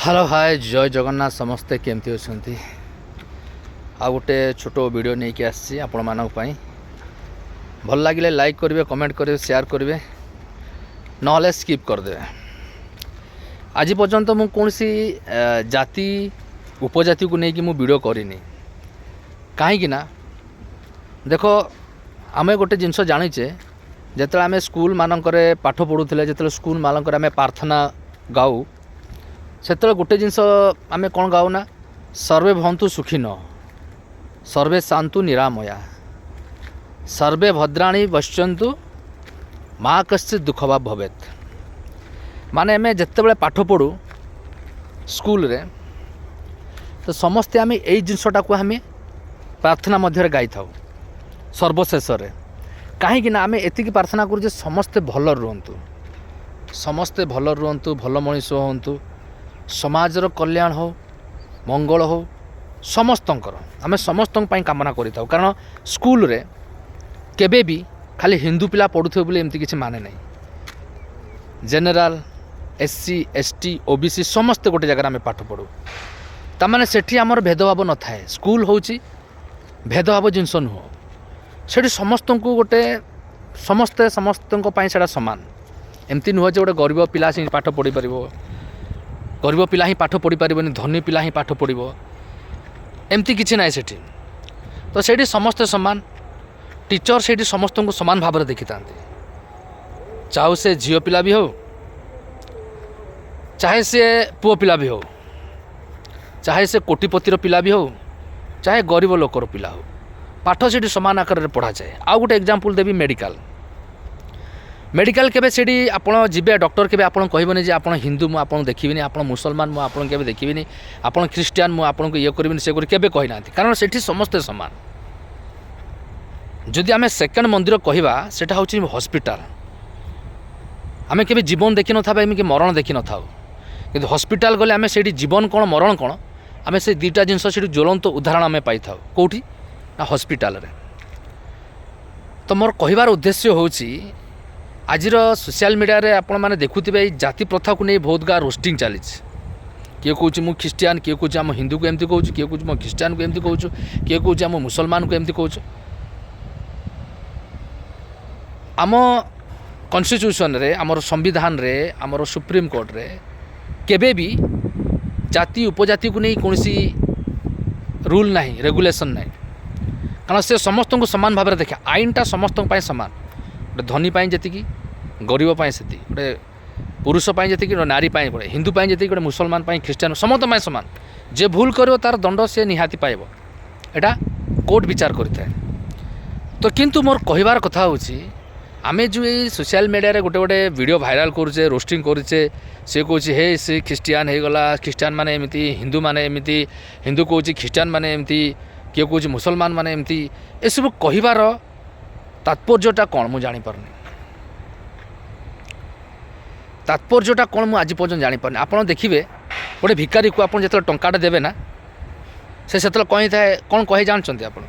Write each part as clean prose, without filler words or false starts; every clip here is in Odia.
ହ୍ୟାଲୋ, ହାଏ, ଜୟ ଜଗନ୍ନାଥ। ସମସ୍ତେ କେମିତି ଅଛନ୍ତି? ଆଉ ଗୋଟେ ଛୋଟ ଭିଡ଼ିଓ ନେଇକି ଆସିଛି ଆପଣମାନଙ୍କ ପାଇଁ। ଭଲ ଲାଗିଲେ ଲାଇକ୍ କରିବେ, କମେଣ୍ଟ କରିବେ, ସେୟାର କରିବେ, ନହେଲେ ସ୍କିପ୍ କରିଦେବେ। ଆଜି ପର୍ଯ୍ୟନ୍ତ ମୁଁ କୌଣସି ଜାତି ଉପଜାତିକୁ ନେଇକି ମୁଁ ଭିଡ଼ିଓ କରିନି। କାହିଁକି ନା ଦେଖ, ଆମେ ଗୋଟେ ଜିନିଷ ଜାଣିଛେ, ଯେତେବେଳେ ଆମେ ସ୍କୁଲ ମାନଙ୍କରେ ପାଠ ପଢ଼ୁଥିଲେ, ଯେତେବେଳେ ସ୍କୁଲ ମାନଙ୍କରେ ଆମେ ପ୍ରାର୍ଥନା ଗାଉ, ସେତେବେଳେ ଗୋଟେ ଜିନିଷ ଆମେ କ'ଣ ଗାଉ ନା, ସର୍ବେ ଭବନ୍ତୁ ସୁଖିନଃ, ସର୍ବେ ସନ୍ତୁ ନିରାମୟା, ସର୍ବେ ଭଦ୍ରାଣି ପଶ୍ୟନ୍ତୁ, ମା କଶ୍ଚିତ୍ ଦୁଃଖଭାଗ୍ ଭବେତ୍। ମାନେ ଆମେ ଯେତେବେଳେ ପାଠ ପଢ଼ୁ ସ୍କୁଲରେ, ତ ସମସ୍ତେ ଆମେ ଏଇ ଜିନିଷଟାକୁ ଆମେ ପ୍ରାର୍ଥନା ମଧ୍ୟରେ ଗାଇଥାଉ ସର୍ବଶେଷରେ। କାହିଁକି ନା ଆମେ ଏତିକି ପ୍ରାର୍ଥନା କରୁ ଯେ ସମସ୍ତେ ଭଲରେ ରୁହନ୍ତୁ, ସମସ୍ତେ ଭଲରେ ରୁହନ୍ତୁ, ଭଲ ମଣିଷ ହୁଅନ୍ତୁ, ସମାଜର କଲ୍ୟାଣ ହଉ, ମଙ୍ଗଳ ହଉ ସମସ୍ତଙ୍କର। ଆମେ ସମସ୍ତଙ୍କ ପାଇଁ କାମନା କରିଥାଉ। କାରଣ ସ୍କୁଲରେ କେବେ ବି ଖାଲି ହିନ୍ଦୁ ପିଲା ପଢ଼ୁଥିବେ ବୋଲି ଏମିତି କିଛି ମାନେ ନାହିଁ। ଜେନେରାଲ, SC, ST, OBC ସମସ୍ତେ ଗୋଟେ ଜାଗାରେ ଆମେ ପାଠ ପଢ଼ୁ। ତାମାନେ ସେଠି ଆମର ଭେଦଭାବ ନଥାଏ। ସ୍କୁଲ ହେଉଛି ଭେଦଭାବ ଜିନିଷ ନୁହଁ। ସେଠି ସମସ୍ତଙ୍କୁ ଗୋଟେ, ସମସ୍ତେ ସମସ୍ତଙ୍କ ପାଇଁ ସେଇଟା ସମାନ। ଏମିତି ନୁହଁ ଯେ ଗୋଟେ ଗରିବ ପିଲା ସେ ପାଠ ପଢ଼ିପାରିବ, ଗରିବ ପିଲା ହିଁ ପାଠ ପଢ଼ିପାରିବନି, ଧନୀ ପିଲା ହିଁ ପାଠ ପଢ଼ିବ, ଏମିତି କିଛି ନାହିଁ ସେଠି। ତ ସେଇଠି ସମସ୍ତେ ସମାନ। ଟିଚର ସେଇଠି ସମସ୍ତଙ୍କୁ ସମାନ ଭାବରେ ଦେଖିଥାନ୍ତି, ଚାହେ ସେ ଝିଅ ପିଲା ବି ହଉ, ଚାହେ ସେ ପୁଅ ପିଲା ବି ହଉ, ଚାହେ ସେ କୋଟିପତିର ପିଲା ବି ହଉ, ଚାହେ ଗରିବ ଲୋକର ପିଲା ହଉ, ପାଠ ସେଠି ସମାନ ଆକାରରେ ପଢ଼ାଯାଏ। ଆଉ ଗୋଟେ ଏକ୍ଜାମ୍ପଲ୍ ଦେବି, ମେଡ଼ିକାଲ। ମେଡ଼ିକାଲ କେବେ ସେଠି ଆପଣ ଯିବେ, ଡକ୍ଟର କେବେ ଆପଣ କହିବେନି ଯେ ଆପଣ ହିନ୍ଦୁ, ମୁଁ ଆପଣଙ୍କୁ ଦେଖିବିନି, ଆପଣ ମୁସଲମାନ, ମୁଁ ଆପଣଙ୍କୁ କେବେ ଦେଖିବିନି, ଆପଣ ଖ୍ରୀଷ୍ଟିଆନ, ମୁଁ ଆପଣଙ୍କୁ ଇଏ କରିବିନି, ସେ କରିବି, କେବେ କହିନାହାନ୍ତି। କାରଣ ସେଠି ସମସ୍ତେ ସମାନ। ଯଦି ଆମେ ସେକେଣ୍ଡ ମନ୍ଦିର କହିବା, ସେଇଟା ହେଉଛି ହସ୍ପିଟାଲ। ଆମେ କେବେ ଜୀବନ ଦେଖିନଥାଉ, ଏମିତି ମରଣ ଦେଖିନଥାଉ। କିନ୍ତୁ ହସ୍ପିଟାଲ ଗଲେ ଆମେ ସେଇଠି ଜୀବନ କ'ଣ, ମରଣ କ'ଣ, ଆମେ ସେ ଦୁଇଟା ଜିନିଷ ସେଇଠି ଜ୍ୱଳନ୍ତ ଉଦାହରଣ ଆମେ ପାଇଥାଉ। କେଉଁଠି ନା ହସ୍ପିଟାଲରେ। ତ ମୋର କହିବାର ଉଦ୍ଦେଶ୍ୟ ହେଉଛି, ଆଜିର ସୋସିଆଲ ମିଡ଼ିଆରେ ଆପଣମାନେ ଦେଖୁଥିବେ, ଏଇ ଜାତି ପ୍ରଥାକୁ ନେଇ ବହୁତ ଗା ରୋଷ୍ଟିଂ ଚାଲିଛି। କିଏ କହୁଛି ମୁଁ ଖ୍ରୀଷ୍ଟିଆନ, କିଏ କହୁଛି ଆମ ହିନ୍ଦୁକୁ ଏମିତି କହୁଛୁ, କିଏ କହୁଛି ମୋ ଖ୍ରୀଷ୍ଟିଆନକୁ ଏମିତି କହୁଛୁ, କିଏ କହୁଛି ଆମ ମୁସଲମାନକୁ ଏମିତି କହୁଛୁ। ଆମ କନଷ୍ଟିଚ୍ୟୁସନରେ, ଆମର ସମ୍ବିଧାନରେ, ଆମର ସୁପ୍ରିମକୋର୍ଟରେ କେବେ ବି ଜାତି ଉପଜାତିକୁ ନେଇ କୌଣସି ରୁଲ୍ ନାହିଁ, ରେଗୁଲେସନ୍ ନାହିଁ। କାରଣ ସେ ସମସ୍ତଙ୍କୁ ସମାନ ଭାବରେ ଦେଖେ। ଆଇନଟା ସମସ୍ତଙ୍କ ପାଇଁ ସମାନ। ଗୋଟେ ଧନୀ ପାଇଁ ଯେତିକି, ଗରିବ ପାଇଁ ସେତିକି, ଗୋଟେ ପୁରୁଷ ପାଇଁ ଯେତିକି, ଗୋଟେ ନାରୀ ପାଇଁ, ଗୋଟେ ହିନ୍ଦୁ ପାଇଁ ଯେତିକି, ଗୋଟେ ମୁସଲମାନ ପାଇଁ, ଖ୍ରୀଷ୍ଟିଆନ, ସମସ୍ତଙ୍କ ପାଇଁ ସମାନ। ଯେ ଭୁଲ କରିବ, ତାର ଦଣ୍ଡ ସେ ନିହାତି ପାଇବ। ଏଇଟା କୋର୍ଟ ବିଚାର କରିଥାଏ। ତ କିନ୍ତୁ ମୋର କହିବାର କଥା ହେଉଛି, ଆମେ ଯେଉଁ ଏଇ ସୋସିଆଲ ମିଡ଼ିଆରେ ଗୋଟେ ଗୋଟେ ଭିଡ଼ିଓ ଭାଇରାଲ କରୁଛେ, ରୋଷ୍ଟିଂ କରୁଛେ, ସେ କହୁଛି ହେ ସେ ଖ୍ରୀଷ୍ଟିଆନ ହେଇଗଲା, ଖ୍ରୀଷ୍ଟିଆନ ମାନେ ଏମିତି, ହିନ୍ଦୁ ମାନେ ଏମିତି, ହିନ୍ଦୁ କହୁଛି ଖ୍ରୀଷ୍ଟିଆନ ମାନେ ଏମିତି, କିଏ କହୁଛି ମୁସଲମାନ ମାନେ ଏମିତି, ଏସବୁ କହିବାର ତାତ୍ପର୍ଯ୍ୟଟା କ'ଣ ମୁଁ ଜାଣିପାରୁନି। ତାତ୍ପର୍ଯ୍ୟଟା କ'ଣ ମୁଁ ଆଜି ପର୍ଯ୍ୟନ୍ତ ଜାଣିପାରୁନି। ଆପଣ ଦେଖିବେ, ଗୋଟେ ଭିକାରୀକୁ ଆପଣ ଯେତେବେଳେ ଟଙ୍କାଟା ଦେବେ ନା, ସେ ସେତେବେଳେ କହିଥାଏ, କ'ଣ କହେ ଜାଣିଛନ୍ତି ଆପଣ?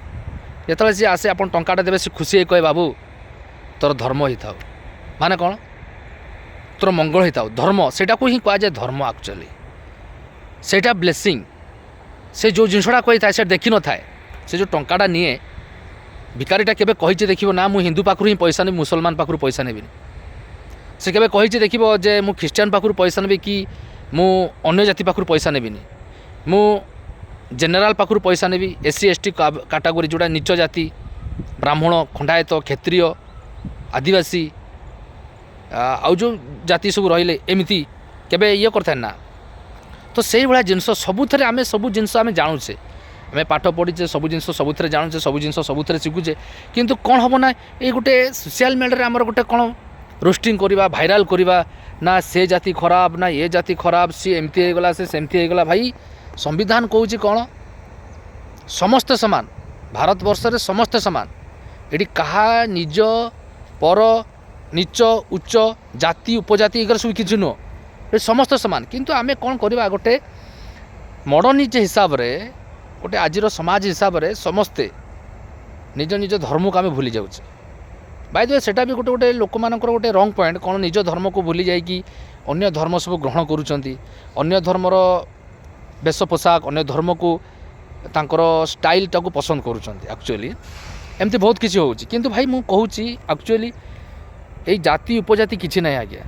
ଯେତେବେଳେ ସିଏ ଆସେ, ଆପଣ ଟଙ୍କାଟା ଦେବେ, ସେ ଖୁସି ହେଇ କହେ, "ବାବୁ, ତୋର ଧର୍ମ ହେଇଥାଉ।" ମାନେ କ'ଣ? ତୋର ମଙ୍ଗଳ ହେଇଥାଉ। ଧର୍ମ, ସେଇଟାକୁ ହିଁ କୁହାଯାଏ ଧର୍ମ। ଆକ୍ଚୁଆଲି ସେଇଟା ବ୍ଲେସିଂ। ସେ ଯେଉଁ ଜିନିଷଟା କହିଥାଏ, ସେ ଦେଖିନଥାଏ। ସେ ଯେଉଁ ଟଙ୍କାଟା ନିଏ, ଭିକାରୀଟା କେବେ କହିଛି ଦେଖିବ ନା, ମୁଁ ହିନ୍ଦୁ ପାଖରୁ ହିଁ ପଇସା ନେବି, ମୁସଲମାନ ପାଖରୁ ପଇସା ନେବିନି? ସେ କେବେ କହିଛି ଦେଖିବ ଯେ ମୁଁ ଖ୍ରୀଷ୍ଟିଆନ ପାଖରୁ ପଇସା ନେବି କି ମୁଁ ଅନ୍ୟ ଜାତି ପାଖରୁ ପଇସା ନେବିନି, ମୁଁ ଜେନେରାଲ ପାଖରୁ ପଇସା ନେବି, SC, ST category, ଯେଉଁଟା ନୀଚ ଜାତି, ବ୍ରାହ୍ମଣ, ଖଣ୍ଡାୟତ, କ୍ଷତ୍ରିୟ, ଆଦିବାସୀ, ଆଉ ଯେଉଁ ଜାତି ସବୁ ରହିଲେ, ଏମିତି କେବେ ଇଏ କରିଥାଏ ନା? ତ ସେଇଭଳିଆ ଜିନିଷ ସବୁଥିରେ ଆମେ ସବୁ ଜିନିଷ ଆମେ ଜାଣୁଛେ, ଆମେ ପାଠ ପଢ଼ିଛେ, ସବୁ ଜିନିଷ ସବୁଥିରେ ଜାଣୁଛେ, ସବୁ ଜିନିଷ ସବୁଥିରେ ଶିଖୁଛେ। କିନ୍ତୁ କ'ଣ ହେବ ନା, ଏଇ ଗୋଟେ ସୋସିଆଲ ମିଡ଼ିଆରେ ଆମର ଗୋଟେ କ'ଣ ରୋଷ୍ଟିଂ କରିବା, ଭାଇରାଲ କରିବା ନା, ସେ ଜାତି ଖରାପ ନା ଏ ଜାତି ଖରାପ, ସିଏ ଏମିତି ହେଇଗଲା, ସେ ସେମିତି ହେଇଗଲା। ଭାଇ, ସମ୍ବିଧାନ କହୁଛି କ'ଣ? ସମସ୍ତେ ସମାନ। ଭାରତବର୍ଷରେ ସମସ୍ତେ ସମାନ। ଏଠି କାହା ନିଜ, ପର, ନୀଚ, ଉଚ୍ଚ, ଜାତି, ଉପଜାତି ଏଗୁଡ଼ା ସବୁ କିଛି ନୁହଁ। ଏ ସମସ୍ତେ ସମାନ। କିନ୍ତୁ ଆମେ କ'ଣ କରିବା, ଗୋଟେ ମଡ଼ର୍ଣ୍ଣିଜ ହିସାବରେ, ଗୋଟେ ଆଜିର ସମାଜ ହିସାବରେ ସମସ୍ତେ ନିଜ ନିଜ ଧର୍ମକୁ ଆମେ ଭୁଲି ଯାଉଛେ। ବାଇ ଦ we, ସେଇଟା ବି ଗୋଟେ ଗୋଟେ ଲୋକମାନଙ୍କର ଗୋଟେ ରଙ୍ଗ ପଏଣ୍ଟ। କ'ଣ, ନିଜ ଧର୍ମକୁ ଭୁଲି ଯାଇକି ଅନ୍ୟ ଧର୍ମ ସବୁ ଗ୍ରହଣ କରୁଛନ୍ତି, ଅନ୍ୟ ଧର୍ମର ବେଶ ପୋଷାକ, ଅନ୍ୟ ଧର୍ମକୁ ତାଙ୍କର ଷ୍ଟାଇଲଟାକୁ ପସନ୍ଦ କରୁଛନ୍ତି। ଆକ୍ଚୁଆଲି ଏମିତି ବହୁତ କିଛି ହେଉଛି। କିନ୍ତୁ ଭାଇ, ମୁଁ କହୁଛି, ଆକ୍ଚୁଆଲି ଏଇ ଜାତି ଉପଜାତି କିଛି ନାହିଁ ଆଜ୍ଞା।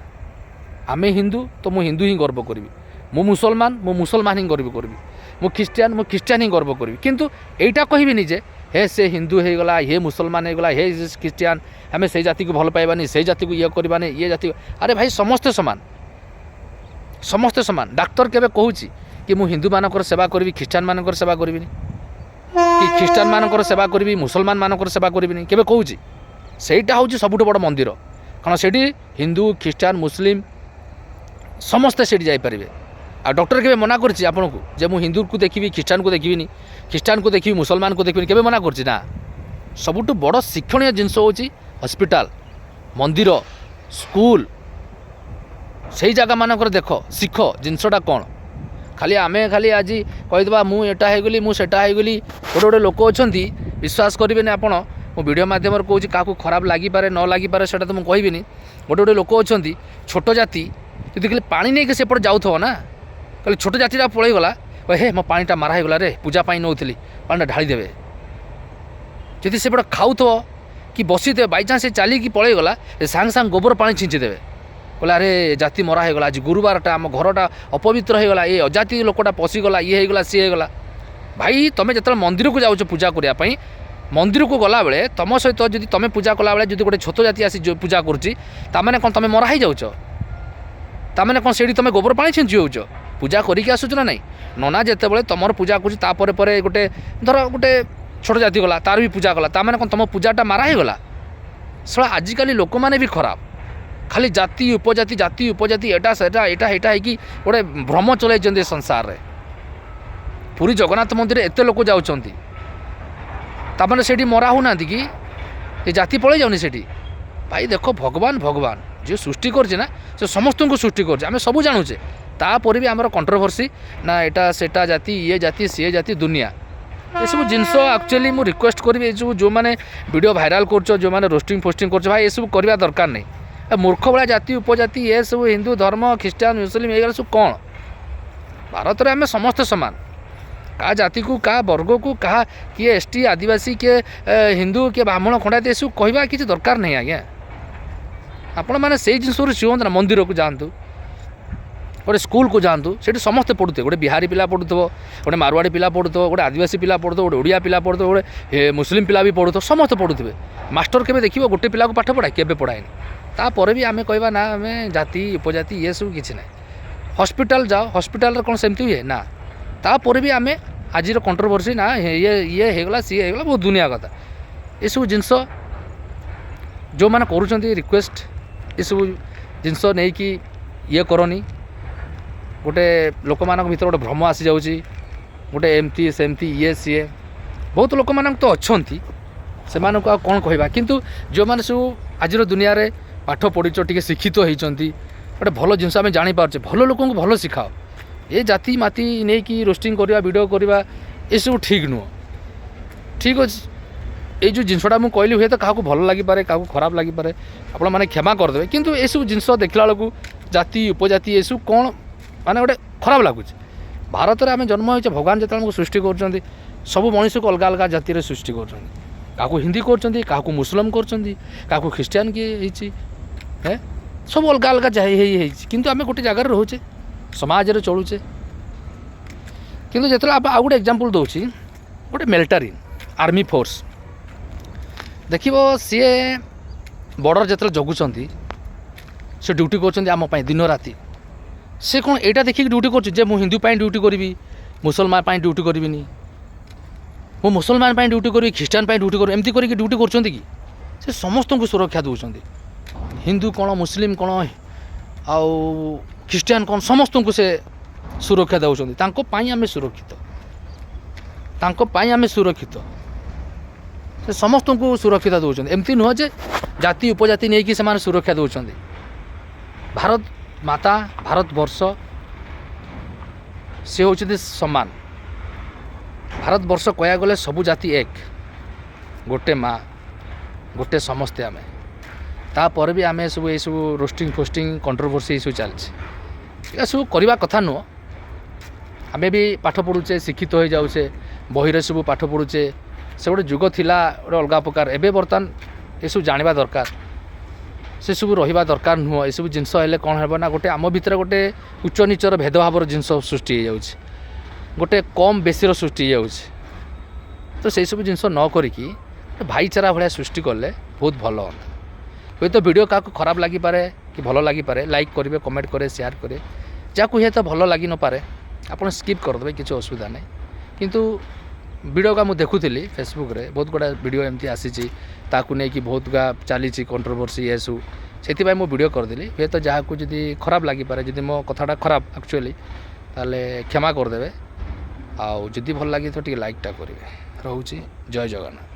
ଆମେ ହିନ୍ଦୁ ତ ମୁଁ ହିନ୍ଦୁ ହିଁ ଗର୍ବ କରିବି, ମୁଁ ମୁସଲମାନ, ମୁଁ ମୁସଲମାନ ହିଁ ଗର୍ବ କରିବି, ମୁଁ ଖ୍ରୀଷ୍ଟିଆନ, ମୁଁ ଖ୍ରୀଷ୍ଟିଆନ ହିଁ ଗର୍ବ କରିବି। କିନ୍ତୁ ଏଇଟା କହିବିନି ଯେ ହେ, ସେ ହିନ୍ଦୁ ହେଇଗଲା, ହେ ମୁସଲମାନ ହେଇଗଲା, ହେ ଖ୍ରୀଷ୍ଟିଆନ, ଆମେ ସେଇ ଜାତିକୁ ଭଲ ପାଇବାନି, ସେଇ ଜାତିକୁ ଇଏ କରିବାନି, ଇଏ ଜାତି। ଆରେ ଭାଇ, ସମସ୍ତେ ସମାନ, ସମସ୍ତେ ସମାନ। ଡାକ୍ତର କେବେ କହୁଛି କି ମୁଁ ହିନ୍ଦୁମାନଙ୍କର ସେବା କରିବି, ଖ୍ରୀଷ୍ଟିଆନମାନଙ୍କର ସେବା କରିବିନି, କି ଖ୍ରୀଷ୍ଟିଆନମାନଙ୍କର ସେବା କରିବି, ମୁସଲମାନମାନଙ୍କର ସେବା କରିବିନି? କେବେ କହୁଛି? ସେଇଟା ହେଉଛି ସବୁଠୁ ବଡ଼ ମନ୍ଦିର, କାରଣ ସେଇଠି ହିନ୍ଦୁ, ଖ୍ରୀଷ୍ଟିଆନ, ମୁସଲିମ ସମସ୍ତେ ସେଇଠି ଯାଇପାରିବେ। ଆଉ ଡକ୍ଟର କେବେ ମନା କରିଛି ଆପଣଙ୍କୁ ଯେ ମୁଁ ହିନ୍ଦୁକୁ ଦେଖିବି, ଖ୍ରୀଷ୍ଟିଆନକୁ ଦେଖିବିନି, ଖ୍ରୀଷ୍ଟିଆନକୁ ଦେଖିବି, ମୁସଲମାନକୁ ଦେଖିବିନି? କେବେ ମନା କରୁଛି ନା? ସବୁଠୁ ବଡ଼ ଶିକ୍ଷଣୀୟ ଜିନିଷ ହେଉଛି ହସ୍ପିଟାଲ, ମନ୍ଦିର, ସ୍କୁଲ। ସେଇ ଜାଗାମାନଙ୍କରେ ଦେଖ, ଶିଖ ଜିନିଷଟା କ'ଣ। ଖାଲି ଆମେ ଖାଲି ଆଜି କହିଦେବା, ମୁଁ ଏଟା ହେଇଗଲି, ମୁଁ ସେଟା ହେଇଗଲି। ଗୋଟେ ଗୋଟେ ଲୋକ ଅଛନ୍ତି, ବିଶ୍ୱାସ କରିବେନି ଆପଣ, ମୁଁ ଭିଡ଼ିଓ ମାଧ୍ୟମରେ କହୁଛି, କାହାକୁ ଖରାପ ଲାଗିପାରେ ନ ଲାଗିପାରେ ସେଇଟା ତ ମୁଁ କହିବିନି। ଗୋଟେ ଗୋଟେ ଲୋକ ଅଛନ୍ତି, ଛୋଟ ଜାତି ଯଦି ଖାଲି ପାଣି ନେଇକି ସେପଟେ ଯାଉଥିବ ନା, କହିଲେ ଛୋଟ ଜାତିଟା ପଳେଇଗଲା, ହେ, ମୋ ପାଣିଟା ମାରା ହେଇଗଲା ରେ, ପୂଜା ପାଇଁ ନେଉଥିଲି ପାଣିଟା, ଢାଳିଦେବେ। ଯଦି ସେପଟେ ଖାଉଥିବ କି ବସିଥିବେ, ବାଇଚାନ୍ସ ସେ ଚାଲିକି ପଳେଇଗଲା, ସେ ସାଙ୍ଗେ ସାଙ୍ଗେ ଗୋବର ପାଣି ଛିଞ୍ଚିଦେବେ। କହିଲେ, ଆରେ, ଜାତି ମରା ହେଇଗଲା, ଆଜି ଗୁରୁବାରଟା, ଆମ ଘରଟା ଅପବିତ୍ର ହେଇଗଲା, ଏ ଅଜାତି ଲୋକଟା ପଶିଗଲା, ଇଏ ହେଇଗଲା, ସିଏ ହେଇଗଲା। ଭାଇ, ତୁମେ ଯେତେବେଳେ ମନ୍ଦିରକୁ ଯାଉଛ ପୂଜା କରିବା ପାଇଁ, ମନ୍ଦିରକୁ ଗଲାବେଳେ ତୁମ ସହିତ ଯଦି ତୁମେ ପୂଜା କଲାବେଳେ ଯଦି ଗୋଟେ ଛୋଟ ଜାତି ଆସି ପୂଜା କରୁଛି, ତାମାନେ କ'ଣ ତୁମେ ମରା ହେଇଯାଉଛ? ତାମାନେ କ'ଣ ସେଇଠି ତୁମେ ଗୋବର ପାଣି ଛିଞ୍ଚି ହେଉଛ? ପୂଜା କରିକି ଆସୁଛ ନା ନାହିଁ? ନନା ଯେତେବେଳେ ତୁମର ପୂଜା କରୁଛି, ତାପରେ ପରେ ଗୋଟେ ଧର ଗୋଟେ ଛୋଟ ଜାତି ଗଲା, ତାର ବି ପୂଜା କଲା, ତାମାନେ କ'ଣ ତୁମ ପୂଜାଟା ମାରା ହେଇଗଲା? ଶଳା, ଆଜିକାଲି ଲୋକମାନେ ବି ଖରାପ। ଖାଲି ଜାତି ଉପଜାତି, ଜାତି ଉପଜାତି, ଏଟା ସେଟା, ଏଇଟା ହେଇଟା ହେଇକି ଗୋଟେ ଭ୍ରମ ଚଲାଇଛନ୍ତି ଏ ସଂସାରରେ। ପୁରୀ ଜଗନ୍ନାଥ ମନ୍ଦିରରେ ଏତେ ଲୋକ ଯାଉଛନ୍ତି, ତାମାନେ ସେଇଠି ମରା ହେଉନାହାନ୍ତି କି? ଏ ଜାତି ପଳେଇ ଯାଉନି ସେଠି? ଭାଇ ଦେଖ, ଭଗବାନ ଭଗବାନ ଯିଏ ସୃଷ୍ଟି କରିଛି ନା, ସେ ସମସ୍ତଙ୍କୁ ସୃଷ୍ଟି କରିଛି। ଆମେ ସବୁ ଜାଣୁଛେ। ତାପରେ ବି ଆମର କଣ୍ଟ୍ରୋଭର୍ସି ନା, ଏଇଟା ସେଟା ଜାତି, ଇଏ ଜାତି, ସିଏ ଜାତି, ଦୁନିଆ ଏସବୁ ଜିନିଷ। ଆକ୍ଚୁଆଲି ମୁଁ ରିକ୍ୱେଷ୍ଟ କରିବି, ଏସବୁ ଯେଉଁମାନେ ଭିଡ଼ିଓ ଭାଇରାଲ୍ କରୁଛ, ଯେଉଁମାନେ ରୋଷ୍ଟିଂ ଫୋଷ୍ଟିଂ କରୁଛ, ଭାଇ, ଏସବୁ କରିବା ଦରକାର ନାହିଁ। ଏ ମୂର୍ଖ ଭଳିଆ ଜାତି ଉପଜାତି ଏସବୁ, ହିନ୍ଦୁ ଧର୍ମ, ଖ୍ରୀଷ୍ଟିଆନ, ମୁସଲିମ, ଏଇଗୁଡ଼ା ସବୁ କ'ଣ? ଭାରତରେ ଆମେ ସମସ୍ତେ ସମାନ। କାହା ଜାତିକୁ, କାହା ବର୍ଗକୁ, କାହା କିଏ ଏସ୍ ଟି, ଆଦିବାସୀ, କିଏ ହିନ୍ଦୁ, କିଏ ବ୍ରାହ୍ମଣ, ଖଣ୍ଡାୟତ, ଏସବୁ କହିବା କିଛି ଦରକାର ନାହିଁ ଆଜ୍ଞା। ଆପଣମାନେ ସେଇ ଜିନିଷରୁ ଶିଖନ୍ତୁ ନା। ମନ୍ଦିରକୁ ଯାଆନ୍ତୁ, ଗୋଟେ ସ୍କୁଲକୁ ଯାଆନ୍ତୁ, ସେଠି ସମସ୍ତେ ପଢ଼ୁଥିବେ। ଗୋଟେ ବିହାରୀ ପିଲା ପଢ଼ୁଥିବ, ଗୋଟେ ମାରୱାଡ଼ି ପିଲା ପଢ଼ୁଥିବ, ଗୋଟେ ଆଦିବାସୀ ପିଲା ପଢ଼ୁଥିବ, ଗୋଟେ ଓଡ଼ିଆ ପିଲା ପଢ଼ୁଥିବ, ଗୋଟେ ମୁସଲିମ ପିଲା ବି ପଢ଼ୁଥିବ, ସମସ୍ତେ ପଢ଼ୁଥିବେ। ମାଷ୍ଟର କେବେ ଦେଖିବ ଗୋଟେ ପିଲାକୁ ପାଠ ପଢ଼ାଏ? କେବେ ପଢ଼ାଏନି। ତାପରେ ବି ଆମେ କହିବା ନା, ଆମେ ଜାତି ଉପଜାତି ଇଏ ସବୁ କିଛି ନାହିଁ। ହସ୍ପିଟାଲ ଯାଅ, ହସ୍ପିଟାଲରେ କ'ଣ ସେମିତି ହୁଏ ନା? ତାପରେ ବି ଆମେ ଆଜିର କଣ୍ଟ୍ରୋଭର୍ସି ନା, ଇଏ ଇଏ ହେଇଗଲା, ସିଏ ହେଇଗଲା, ବହୁତ ଦୁନିଆ କଥା। ଏସବୁ ଜିନିଷ ଯେଉଁମାନେ କରୁଛନ୍ତି, ରିକ୍ୱେଷ୍ଟ, ଏସବୁ ଜିନିଷ ନେଇକି ଇଏ କରନି। ଗୋଟେ ଲୋକମାନଙ୍କ ଭିତରେ ଗୋଟେ ଭ୍ରମ ଆସିଯାଉଛି, ଗୋଟେ ଏମିତି ସେମିତି ଇଏ ସିଏ। ବହୁତ ଲୋକମାନଙ୍କ ତ ଅଛନ୍ତି, ସେମାନଙ୍କୁ ଆଉ କ'ଣ କହିବା? କିନ୍ତୁ ଯେଉଁମାନେ ସବୁ ଆଜିର ଦୁନିଆରେ ପାଠ ପଢ଼ିଛ, ଟିକେ ଶିକ୍ଷିତ ହେଇଛନ୍ତି, ଗୋଟେ ଭଲ ଜିନିଷ ଆମେ ଜାଣିପାରୁଛେ, ଭଲ ଲୋକଙ୍କୁ ଭଲ ଶିଖାଅ। ଏ ଜାତି ମାତି ନେଇକି ରୋଷ୍ଟିଂ କରିବା, ଭିଡ଼ିଓ କରିବା, ଏସବୁ ଠିକ୍ ନୁହଁ। ଠିକ୍ ଅଛି, ଏଇ ଯେଉଁ ଜିନିଷଟା ମୁଁ କହିଲି, ହୁଏତ କାହାକୁ ଭଲ ଲାଗିପାରେ, କାହାକୁ ଖରାପ ଲାଗିପାରେ, ଆପଣମାନେ କ୍ଷମା କରିଦେବେ। କିନ୍ତୁ ଏସବୁ ଜିନିଷ ଦେଖିଲା ବେଳକୁ ଜାତି ଉପଜାତି ଏସବୁ କ'ଣ, ମାନେ ଗୋଟେ ଖରାପ ଲାଗୁଛି। ଭାରତରେ ଆମେ ଜନ୍ମ ହେଇଛେ। ଭଗବାନ ଯେତେବେଳେ ଆମକୁ ସୃଷ୍ଟି କରୁଛନ୍ତି, ସବୁ ମଣିଷକୁ ଅଲଗା ଅଲଗା ଜାତିରେ ସୃଷ୍ଟି କରୁଛନ୍ତି। କାହାକୁ ହିନ୍ଦୀ କରୁଛନ୍ତି, କାହାକୁ ମୁସଲିମ କରୁଛନ୍ତି, କାହାକୁ ଖ୍ରୀଷ୍ଟିଆନ କିଏ ହେଇଛି, ହେ ସବୁ ଅଲଗା ଅଲଗା ହେଇ ହେଇଛି। କିନ୍ତୁ ଆମେ ଗୋଟେ ଜାଗାରେ ରହୁଛେ, ସମାଜରେ ଚଳୁଛେ। କିନ୍ତୁ ଯେତେବେଳେ ଆଉ ଗୋଟେ ଏକ୍ଜାମ୍ପଲ୍ ଦେଉଛି, ଗୋଟେ ମିଲିଟାରୀ ଆର୍ମି ଫୋର୍ସ ଦେଖିବ, ସିଏ ବର୍ଡ଼ର ଯେତେବେଳେ ଜଗୁଛନ୍ତି, ସେ ଡ୍ୟୁଟି କରୁଛନ୍ତି ଆମ ପାଇଁ ଦିନ ରାତି। ସେ କ'ଣ ଏଇଟା ଦେଖିକି ଡ୍ୟୁଟି କରୁଛି ଯେ ମୁଁ ହିନ୍ଦୁ ପାଇଁ ଡ୍ୟୁଟି କରିବି, ମୁସଲମାନ ପାଇଁ ଡ୍ୟୁଟି କରିବିନି, ମୁଁ ମୁସଲମାନ ପାଇଁ ଡ୍ୟୁଟି କରିବି, ଖ୍ରୀଷ୍ଟିଆନ ପାଇଁ ଡ୍ୟୁଟି କରିବି, ଏମିତି କରିକି ଡ୍ୟୁଟି କରୁଛନ୍ତି କି? ସେ ସମସ୍ତଙ୍କୁ ସୁରକ୍ଷା ଦେଉଛନ୍ତି। ହିନ୍ଦୁ କ'ଣ, ମୁସଲିମ କ'ଣ, ଆଉ ଖ୍ରୀଷ୍ଟିଆନ କ'ଣ, ସମସ୍ତଙ୍କୁ ସେ ସୁରକ୍ଷା ଦେଉଛନ୍ତି। ତାଙ୍କ ପାଇଁ ଆମେ ସୁରକ୍ଷିତ, ତାଙ୍କ ପାଇଁ ଆମେ ସୁରକ୍ଷିତ। ସେ ସମସ୍ତଙ୍କୁ ସୁରକ୍ଷିତ ଦେଉଛନ୍ତି। ଏମିତି ନୁହଁ ଯେ ଜାତି ଉପଜାତି ନେଇକି ସେମାନେ ସୁରକ୍ଷା ଦେଉଛନ୍ତି। ଭାରତ ମାତା, ଭାରତବର୍ଷ, ସେ ହେଉଛନ୍ତି ସମାନ। ଭାରତବର୍ଷ କହିବାକୁ ଗଲେ ସବୁ ଜାତି ଏକ, ଗୋଟେ ମା, ଗୋଟେ ସମସ୍ତେ ଆମେ। ତାପରେ ବି ଆମେ ସବୁ ଏଇସବୁ ରୋଷ୍ଟିଂ ଫୋଷ୍ଟିଂ, କଣ୍ଟ୍ରୋଭର୍ସି ଏସବୁ ଚାଲିଛି। ଏସବୁ କରିବା କଥା ନୁହଁ। ଆମେ ବି ପାଠ ପଢ଼ୁଛେ, ଶିକ୍ଷିତ ହେଇଯାଉଛେ, ବହିରେ ସବୁ ପାଠ ପଢ଼ୁଛେ। ସେ ଗୋଟେ ଯୁଗ ଥିଲା, ଗୋଟେ ଅଲଗା ପ୍ରକାର। ଏବେ ବର୍ତ୍ତମାନ ଏସବୁ ଜାଣିବା ଦରକାର, ସେସବୁ ରହିବା ଦରକାର ନୁହଁ। ଏସବୁ ଜିନିଷ ହେଲେ କ'ଣ ହେବ ନା, ଗୋଟେ ଆମ ଭିତରେ ଗୋଟେ ଉଚ୍ଚ ନୀଚର ଭେଦଭାବର ଜିନିଷ ସୃଷ୍ଟି ହେଇଯାଉଛି, ଗୋଟେ କମ୍ ବେଶୀର ସୃଷ୍ଟି ହେଇଯାଉଛି। ତ ସେଇସବୁ ଜିନିଷ ନ କରିକି ଗୋଟେ ଭାଇଚାରା ଭଳିଆ ସୃଷ୍ଟି କଲେ ବହୁତ ଭଲ ହୁଅନ୍ତା। ହୁଏତ ଭିଡ଼ିଓ କାହାକୁ ଖରାପ ଲାଗିପାରେ କି ଭଲ ଲାଗିପାରେ। ଲାଇକ୍ କରିବେ, କମେଣ୍ଟ କରିବେ, ସେୟାର କରିବେ। ଯାହାକୁ ହୁଏତ ଭଲ ଲାଗିନପାରେ, ଆପଣ ସ୍କିପ୍ କରିଦେବେ, କିଛି ଅସୁବିଧା ନାହିଁ। କିନ୍ତୁ ଭିଡ଼ିଓଟା ମୁଁ ଦେଖୁଥିଲି, ଫେସବୁକ୍ରେ ବହୁତ ଗୁଡ଼ା ଭିଡ଼ିଓ ଏମିତି ଆସିଛି, ତାକୁ ନେଇକି ବହୁତ ଗୁଡ଼ା ଚାଲିଛି କଣ୍ଟ୍ରୋଭର୍ସି ଏସବୁ। ସେଥିପାଇଁ ମୁଁ ଭିଡ଼ିଓ କରିଦେଲି। ହୁଏତ ଯାହାକୁ ଯଦି ଖରାପ ଲାଗିପାରେ, ଯଦି ମୋ କଥାଟା ଖରାପ ଆକ୍ଚୁଆଲି, ତାହେଲେ କ୍ଷମା କରିଦେବେ। ଆଉ ଯଦି ଭଲ ଲାଗିଥିବ, ଟିକେ ଲାଇକ୍ଟା କରିବେ। ରହୁଛି, ଜୟ ଜଗନ୍ନାଥ।